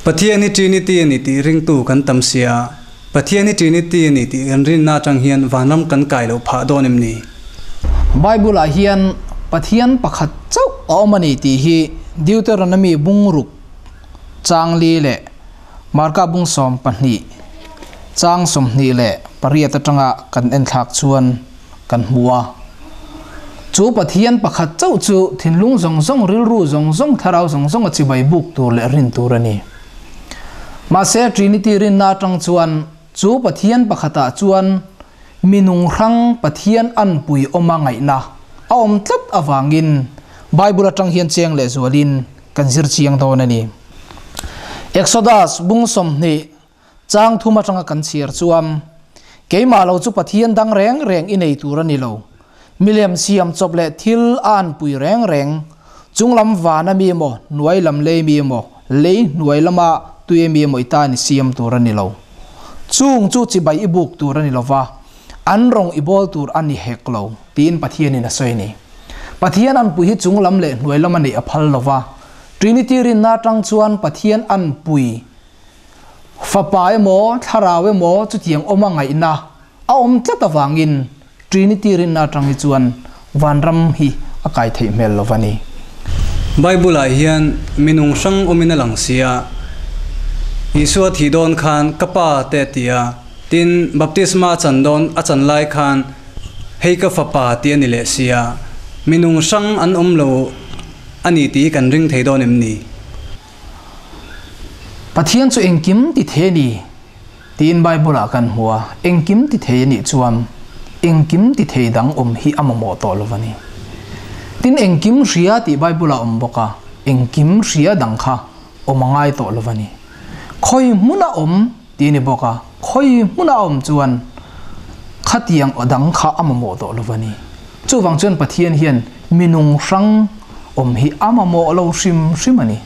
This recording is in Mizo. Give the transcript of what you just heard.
Pathian hi Trinity a ni tih ringtu kan tam sia, Pathian hi Trinity a ni tih kan rinna atang hian vanram kan kai loh phah dawn em ni? Bible-ah hian Pathian pakhat chauh a awm a ni tih hi Deuteronomy bungruk chang li leh Marka bung 12 chang 28 atanga kan enthlak chuan kan hmu a. Chu Pathian pakhat chauh chu thinlung zawng zawng, rilru zawng zawng, thlarau zawng zawnga chibai buk tur leh rin tur a ni. Mahse, Trinity rinna atang chuan chu Pathian pakhatah chuan minung hrang Pathian anpui awma ngaihna a awm tlat avangin Bible atang hian cheng lehzualin kan zir chiang dawn a ni. Exodus bung 20 Chang thum atanga kan chhiar chuan, Keimah lo chu Pathian dang reng reng i nei tur a ni lo. Milem siam chawp leh thil a anpui reng reng. Chunglam van a mi emaw, hnuai lam lei mi emaw, lei hnuai lama tui a mi emaw i tan i siam tur a ni lo. Chung chu chibai i buk tur a ni lo va, an rawng i bawl tur a ni hek lo, tiin Pathianin a sawi a ni. Pathian anpui hi chunglam leh hnuai lama neih a phal lo va, Trinity rinna atang chuan Pathian anpui Fapa emaw, Thlarau emaw chutiang awm a ngaihna a awm tlat avangin Trinity rinna atang hi chuan vanram hi a kai theih hmel lo va ni. Bible-ah hian minung hrang awmin a lang si a, Isua thih dawn khan ka Pa te a ti a, tin baptisma a chan dawn a chan lai khan hei ka Fapa tih a ni leh si a, minung hrang an awm lo a ni tih hi kan ring thei dawn em ni? Pathian chu engkim ti thei a ni tiin Bible-ah kan hmu a, engkim ti thei a nih chuan engkim ti thei dang awm hi a mamawh tawh lo a ni. Tin, engkim hria tih Bible-ah awm bawk a, engkim hria dang kha awm a ngai tawh lo a ni. Khawi hmuna awm tih a ni bawk a, khawi hmuna awm chuan khatiang aw dang kha a mamawh tawh lo a ni. Chuvang chuan Pathian hian minung hrang awm hi a mamawh lo hrim hrim a ni.